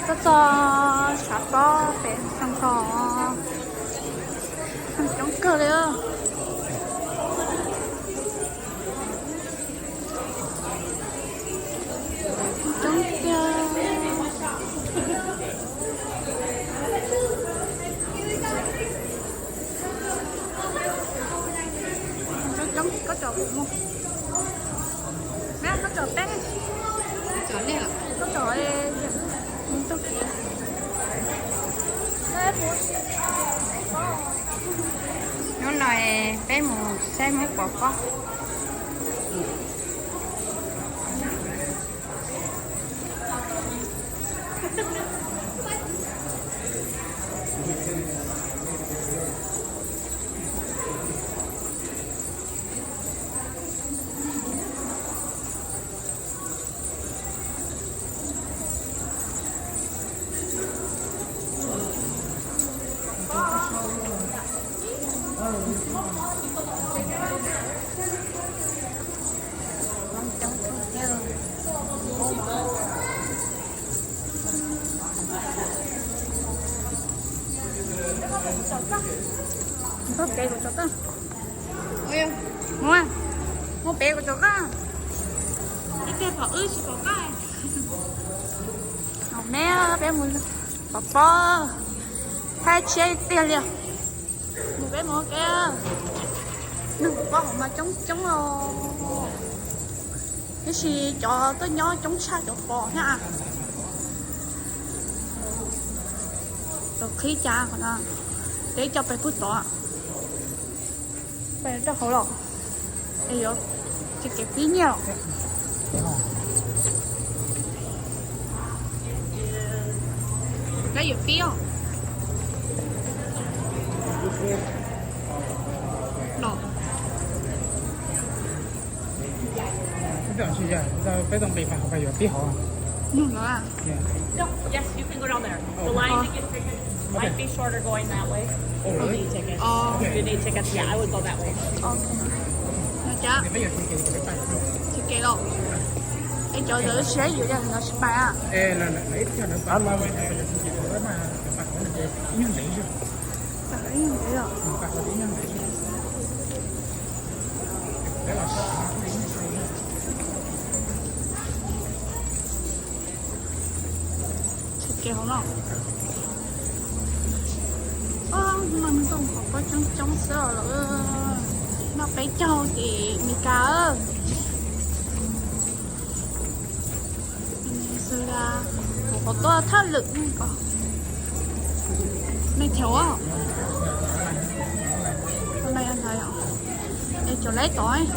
Koj txog xav pob pem xeev kho, coob kawg li. Coob tiag. Coob coob, koj tsom kuv mus. Koj tsom peb, koj tsom mus tug kiv. Hnub no peb mus saib Hmoob pov pob. Mus, mus pem kuv tsom koj. Ib pliag pom wb tsis pom koj. Me, peb mus pov pob, thaj tshiab tiag li. Mus peb mus ua ke. Neeg pov pob hauv mas coob coob os. Tiam sis cov tuaj nyob coob tshaj cov pov thiab. Cov qhib cas qhov no, peb coj peb pub tod. Peb rau hauv los es yuav tsis kev pib nyiaj los. Koj yuav pib os. Los. Peb tau nqis mas yuav pib hauv. Nug lawv a? Yes, you can go down there. The line to get tickets might be shorter going that way. Oh, really? You need tickets. Oh. You need tickets. Yeah, I would go that way. Ok. No cas. Ticket los. Es cov ntawd tsis yuav yog lawv tsis pais a? Ib nyuag ntev os. Tsis kev hauv no. Hnub no nws tau qhov pob coob coob xwb os lawm. Noj peb caug ces Meskas. Kuv qhov tuaj thaj lwm ko. Mej thaum es cov lawv tod.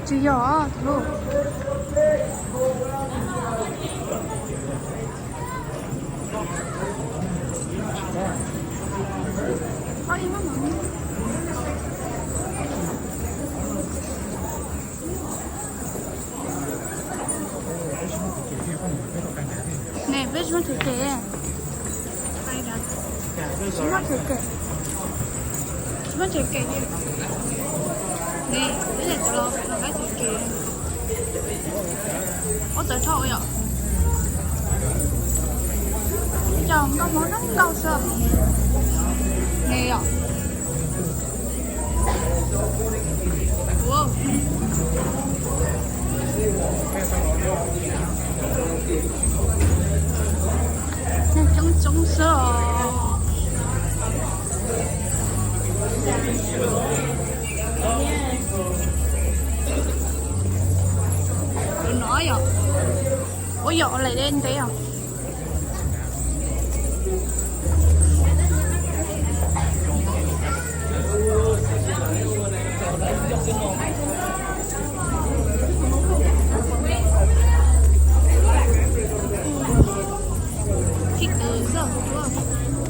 Tsis yog tus lub. Ne, peb tsis muaj thev kev. Tsis muaj thev kev. Tsis muaj thev kev li. Ne, peb yam cov los peb los pab thev kev. Ua tawv dhau yom. Cov nkauj Hmoob zoo nkauj xwb ne yom. Neeg coob coob xwb os. Tus no yom, ua yom lawm deb ntev os. Ib tug xwb.